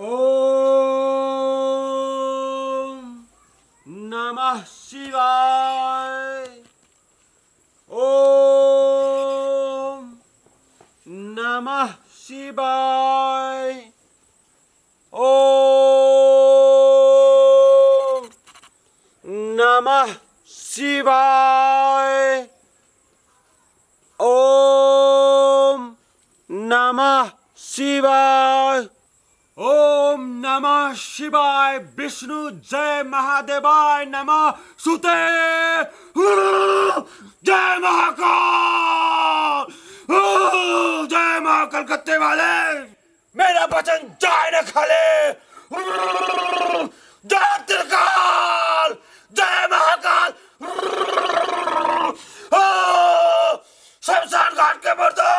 ओम नमः शिवाय। ओम नमः शिवाय। ओम नमः शिवाय। ओम नमः शिवाय। ओम नमः शिवाय। विष्णु जय महादेवाय नमः सुते। जय महाकाल। जय मां कलकत्ते वाले, मेरा वचन जाए न खाले। जय त्रिकाल, जय महाकाल। शमशान घाट के मुर्दे।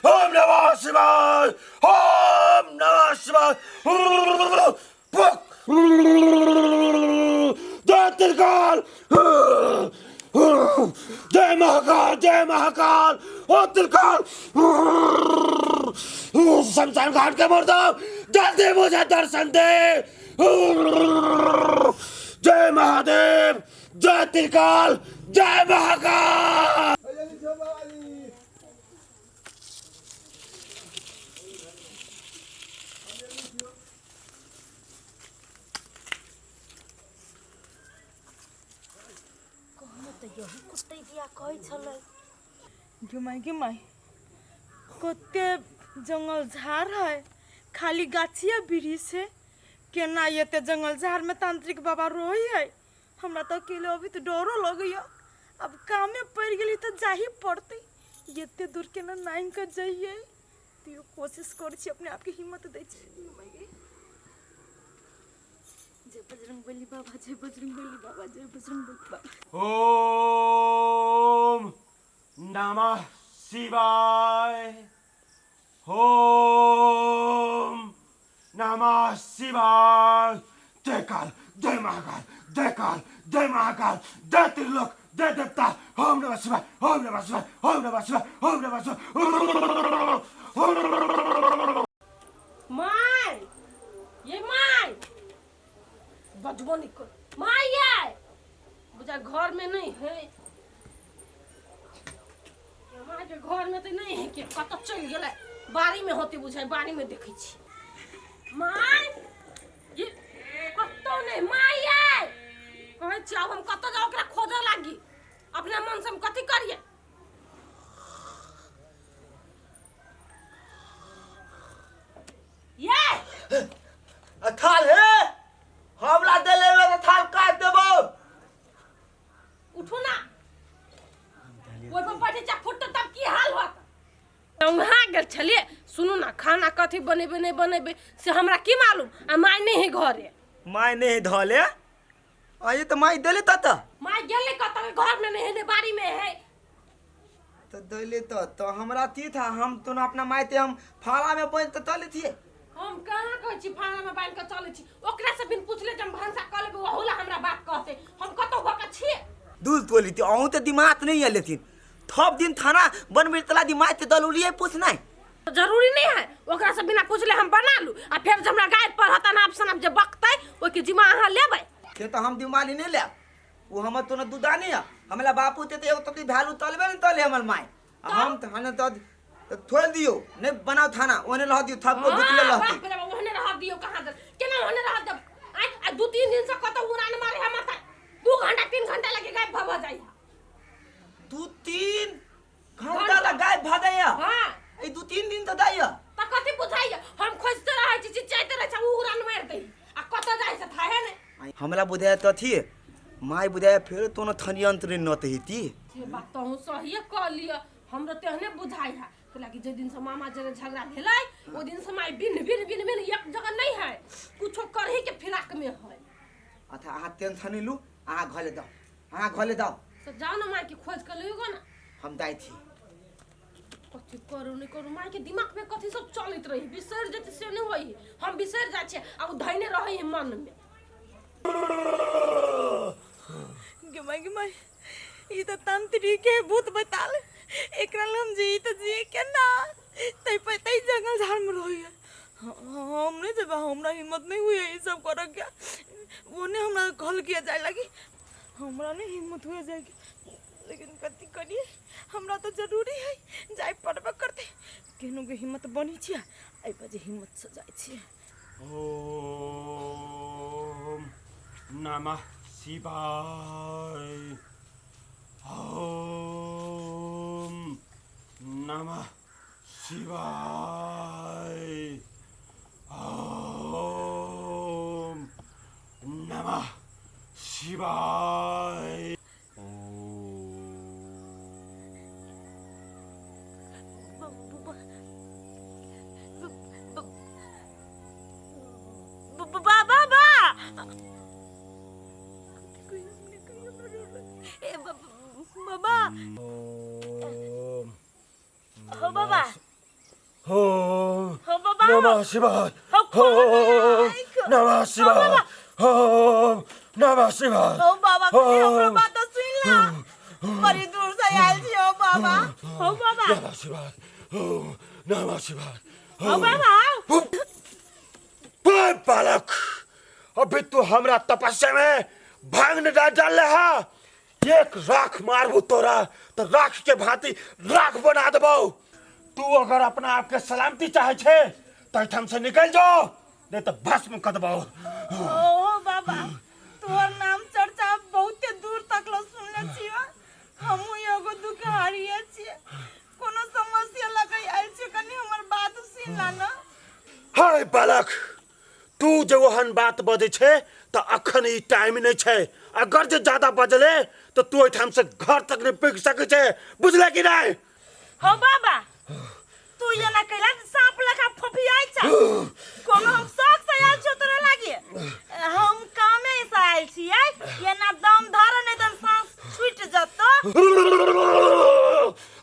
ओम नमः शिवाय। ओम नमः शिवाय। जय त्रिकाल, जय महाकाल, जय महाकाल। ओ त्रिकाल, शमशान घाट के मुर्दा, जल्दी मुझे दर्शन दे। जय महादेव, जय त्रिकाल, जय महाकाल। गे माई कते जंगल झाड़ है, खाली गाछिया वृक्ष है। केना एते जंगल झाड़ में तांत्रिक बाबा रोई है। हमरा तो अकेले अभी तो डरो लगैया। अब कामे पड़ गेली तो जाही पड़ते। एते दूर केना नाइन के जाइए। तो कोशिश करै छी, अपने आप के हिम्मत दै छी। जय बजरंगबली बाबा, जय बजरंगबली बाबा, जय बजरंगबली बाबा। ओम नमः शिवाय। ओम नमः शिवाय। जय काल, जय महाकाल, जय काल, जय महाकाल, जय त्रिलोक, जय देवता। ओम नमः शिवाय, ओम नमः शिवाय, ओम नमः शिवाय, ओम नमः शिवाय। My ये my बजबो नहीं कर। My ये बुझा घर में नहीं है। माय के घर में तो नहीं है के कत चल गेलै। बाड़ी में होते बुझाय, बाड़ी में देखै छी। My ये कतौ नहीं। My ये कहै छी आब हम कतौ जाउ ओकरा खोजऽ लागी। अपना मन से हम कथी करिए। ये थाल हे हमला देले तो थाल काट देबो। उठू ना, ओहि पर बैठे चा फुट तब की हाल होत। वहाँ गेल छलिए। सुनू ना, खाना कथी बनेबे नहीं बनेबे से हमरा की मालूम। आ माय नहीं है घरे। माय नहीं धले आये तो माय देले त माय गेले कत घर में नहीं है, बाड़ी में है। तो देले तो हमरा थी था। हम तो ना अपना माय ते हम फाला में बन त तले थिए। हम कहाँ कहै छी फाला में बान्हि के चलै छी। ओकरा से बिन पूछले जब भनसा क लेबै ओहू ला हमरा बात कहते। हम कतौ भऽ के छियै। दूध तोली थी अहूँ तो दिमाग नहीं है लेथिन। थप दिन थाना बनबे तला दिमाग ते दलुलिए पूछनाइ जरूरी नहीं है। ओकरा से बिना पूछले हम बना लू आ फेर जब हमरा गाय पढ़त अनाप शनाप जे बकतै ओइ के जिम्मा अहाँ लेबै। से तो हम दिमाली नहीं लेब। वो हमर तो न दुदानी है। हमला बापू ते एगो तब भैलू तलबे न तले हमर my. हम थाना तो थोड़ दियो नहीं बनाओ थाना ओने रह दियो थप को गुतले रहती। बाप रे बाप, ओहने रह दियो कहाँ दे केना ओहने रह देब। आ 2-3 दिन से कतौ उड़ान मारे है माथा। 2 घंटा 3 घंटा लगे गाय भव जाय। 2-3 घंटा लग गाय भ जाय। हां ए 2-3 दिन तो दाय। त कथि बुझाय हम खोजते रहै छी, चिचाइते रहै छी, उ उड़ान मार दे आ कत जाय से थाहे ने। हमला बुझाय त थी my बुझाय फेर तो न थनियंत्र न त हेती। से बात तो हम सहिए कह लिय। हमरो तेहने बुझाय है लागी जे दिन से मामा जरे झगड़ा भेलै ओ दिन से my बिन बिन बिन बिन एक जगह नहीं है, कुछो करही के फिराक में है। अच्छा अहाँ टेंशन नहीं लू, अहाँ घरे दाओ, अहाँ घरे दाओ। तो जाओ ना my के खोज के लियो ना। हम दाई थी कथी करू नहीं करू। My के दिमाग में कथी सब चलत रही, बिसर जते से नहीं होई। हम बिसर जाइ छी आ उ धैने रहै है मन में। गे माई, गे माई ई तो तांत्रिक है भूत बताल। एकरा लम जी तो जी के ना तै पे तै झाड़ में रही है। हम नहीं जेबै, हमरा हिम्मत नहीं हुई है ई सब करऽ के। ओने हमरा कहल किया जाए लगी, हमरा नहीं हिम्मत हुए जाएगी, लेकिन कथी करिए, हमरा तो जरूरी है जाए पड़बे करते। केहनो के हिम्मत बनी छियै, एहि बजे हिम्मत से जाइ छियै। ओम नमः शिवाय, ओम नमः शिवाय, ओम नमः शिवाय। बाबा बाबा हो बाबा हो हो बाबा नमः शिवाय, ओम नमः शिवाय, ओम नमः शिवाय। हो बाबा हमरो बात सुन ला, बड़ी दूर से आयल छी हो बाबा। हो बाबा नमः शिवाय, ओम नमः शिवाय। हो बाबा बालक, अभी तू हमरा तपस्या में भांग न डाल रहा, एक राख मारबू तोरा तो राख के भांति राख बना देबौ। तू अगर अपना आप के सलामती चाहे छे तो एठाम से निकल जाओ, नहीं तो भस्म कर देबौ। ओ बाबा तोहर नाम चर्चा बहुते दूर तक ल सुनले छियो, हमहू एगो दुखहारिये छियै, कोनो समस्या लगे आयल छियै, कनी हमर बात सुन ला न। हाय बालक, तू जे ओहन बात बजै छे तो अखन ई टाइम नहीं छे, अगर जे ज्यादा बजले तो तू एठाम से घर तक नहीं पुग सकै छे, बुझले कि नहीं? हो बाबा तू एना कैला सांप लेखा फफियाइ छ, कोनो हम शौक से आयल छियो तोरा लागी, हम कामे से आयल छियै, एना दम धर नहीं त सांस छूट जतो।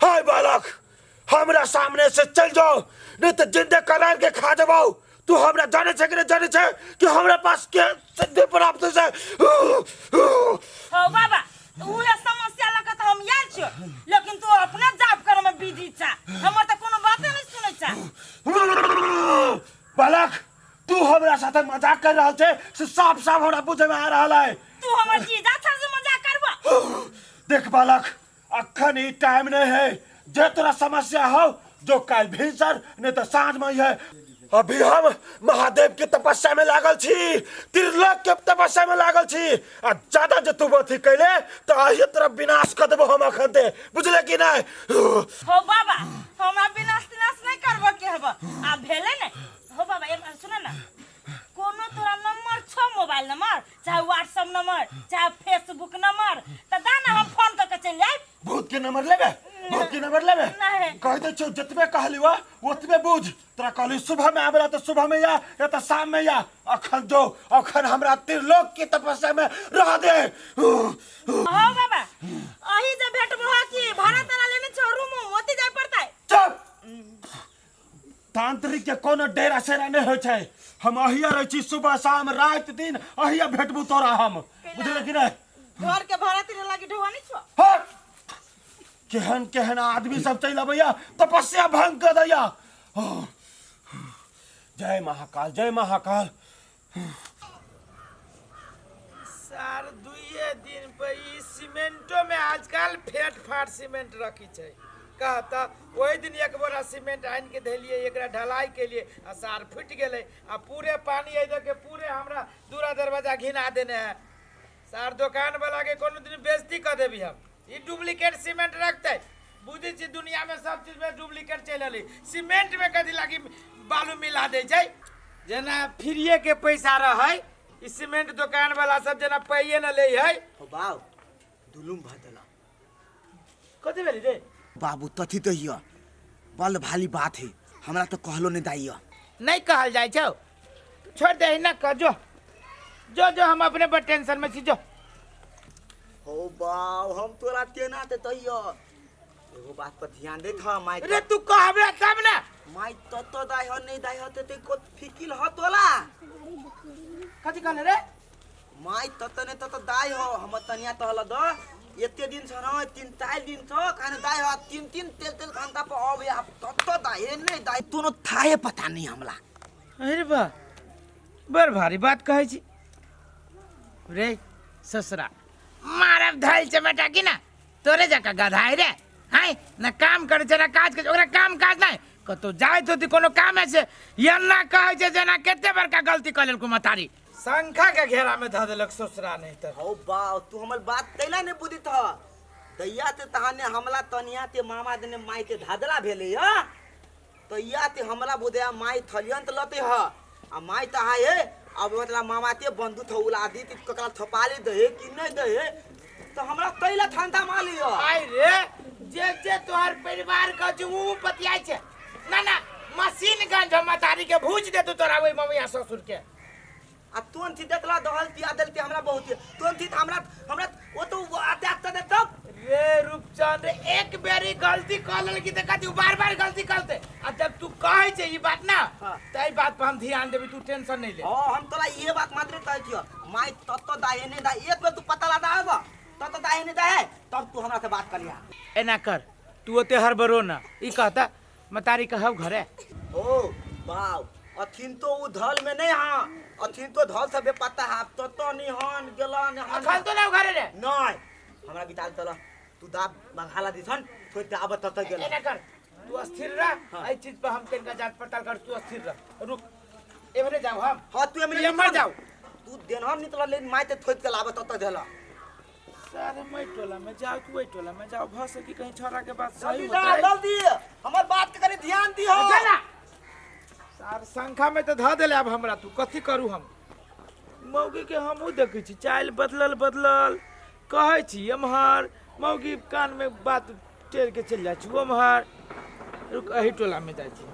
हाय बालक, हमरा सामने से चल जाओ, नहीं तो जिंदे करार के खा देबौ। तू हमरा जाने छे कि नहीं जाने छे कि हमरा पास के सिद्धि प्राप्त छे? हो बाबा उहे समस्या लग त हम आयल छियो, लेकिन तू अपना जाप करे में बिजी छा, हमर त कोनो बाते नहीं सुनै छा। बालक तू हमरा साथे मजाक कर रहल छे से साफ साफ हमरा बुझे में आ रहल है। तू हमर जीजा छा से मजाक करबा? देख बालक, अखन ई टाइम नहीं है, जे तोरा समस्या हो जो काल भिनसर नहीं तो साँझ में ही है। अभी हम महादेव के तपस्या में लागल छी, त्रिलोक के तपस्या में लागल छी, आ ज्यादा जे तू अथी कैले तो आहिए तोरा विनाश कर देबो हम अखन ते, बुझले कि नहीं? हो बाबा हमरा विनाश तिनाश नहीं करबो के हब, आ भेले ने। हो बाबा सुन ना, कोनो तोरा नंबर छो, मोबाइल नंबर चाहे व्हाट्सएप नंबर चाहे फेसबुक नंबर, त दा ना हम फोन क के चलि जाइब। भूत के नंबर लेबे? भूत के नंबर लेबे? नहीं। कह दे छौ जतबे कहली वा ओतबे बुझ। तोरा कहली सुबह में आबेला तो सुबह में या तो शाम में या, अखन जो अखन हमरा त्रिलोक के तपस्या में रह दे। हो बाबा अही जे भेटबो ह कि भाड़ा तोरा लेने छौ रूम ओती जाय पड़तै। चुप, तांत्रिक के कोनो डेरा सेरा नहीं होइ छै, हम अहिया रहै छी सुबह शाम राति दिन अहिया भेटबू तोरा हम, बुझले कि नहीं? घर के भाड़ा तेरे लागी ढोवा नहीं छौ। हट, केहन केहन आदमी सब चलि अबैया तपस्या भंग कर दैया। जय महाकाल, जय महाकाल। सार दुइये दिन पे ई सीमेंटो में आजकल फेट फाट सीमेंट रखी छै, कहता ओहि दिन एक बोरा सीमेंट आनि के धैलिए एकरा ढलाई के लिए, आ सार फूटि गेलै आ पूरे पानी एहि दऽ के पूरे हमरा दूरा दरवाजा घिना देने है। सार दोकान वाला के कोनो दिन बेइज्जती कऽ देबी हम, ई डुप्लीकेट सीमेंट रखतै। बुझै छी दुनिया में सब चीज में डुप्लीकेट चलि रहलै, सीमेंट में कथी लागी बालू मिला दै छै। जेना फ्रीए के पैसा रहै, ई सीमेंट दोकान वाला सब जेना पाइए न लै है। हो बाऊ दुलुम भदला कथी भेलै रे बाबू? तथी तो हिय बल भाली बात है, हमरा तो कहलो नहीं दाइय। नहीं कहल जाइ छौ, छोड़ दे ना कह, जो जो जो हम अपने पर टेंशन में छी जो। हो बाऊ हम तोरा केना ते तहिय एगो बात पर ध्यान देत ह माई। रे तू कहबे तब ना माई तो दाई ह नहीं दाई ह ते को फिकिल ह तोला। कथी कहले रे? माई त ने त दाई हो, हम तनिया तहल द एते दिन छ न 3-4 दिन छ खाने दाइ ह 3-3 तेल तेल घंटा पर अब या तत्त दाइ नहीं दाइ तोनो थाहे पता नहीं हमला। अरे बा बड़ भारी बात कहै छी रे ससुरा, मारब धैल चमेटा की ना तोरे जका गधा है रे। हाय ना काम करे छै ना काज करे, ओकरा काम काज नहीं कतौ जाइत होती कोनो काम है से एना कहै छै जेना कते बड़का गलती कऽ लेलको मतारी। शंखा के घेरा में धऽ देलक ससुरा नहीं त। हौ बा तू हमर बात तैला नहीं बुझित ह। दैया ते तहाने हमला तनिया ते मामा देने माई के धादला भेलै ह तैया ते हमला बुधया माई थलियन त लते ह आ माई त हाय हे अब मतलब मामा ते बंदूक थ उला दी त ककरा थपाली दहे कि नहीं दहे तो हमरा तैला ठंडा माली ह। आइ रे जे जे तोहर परिवार के छै उ पतियाइ छै ना ना मशीन गंज मतारी के भूज दे तू तोरा ओइ ममिया ससुर के। आ तोन थी देखला दहल तिया देलते हमरा बहुत तोन थी हमरा हमरा ओ तो आते आते दे तब रे रूपचंद एक बेरी गलती कर लेलकी त कथी बार बार गलती करते आ जब तू कहै छै ई बात ना त ई बात पर हम ध्यान देबी, तू टेंशन नहीं ले। हां हम तोरा ये बात मात्र कहै छियो माई तत्त दाए ने दाए एक बेर तू पता लगा आब तत्त दाए ने दाए तब तू हमरा से बात करिया। एना कर तू ओते हड़बड़ो ना ई कहता मतारी कहब घरे। ओ बाव अथिन तो उ धल में नहीं हां अथिन तो धल से बेपता है तत्त नहीं हन गेला ने हन अखन तो ना घरे रे नहीं हमरा बिताल तला तू दाब बंगाला दिसन थोइ दाब तत गेला। एना कर तू अस्थिर रह एई चीज पर हम कनिका जांच पड़ताल कर, तू अस्थिर रह रुक एमरे जाऊ हम। हां तू एमरे एमर जाऊ तू देनहर निकल ले माई ते थोइ के लाब तत देला। सारे मई टोला में जाओ तू ओई टोला में जाओ भ सकी कहीं छोरा के बात सही हो जल्दी हमर बात के कनी ध्यान दिहो। चला सार शंखा में तो ध देले अब हमरा तू कथी करू हम। मौगी के हमहू देखै छी चाल बदलल बदलल कहै छी एम्हर मौगी कान में बात टेर के चलि जाइ छी ओम्हर। रुक एही टोला में जाइ छी।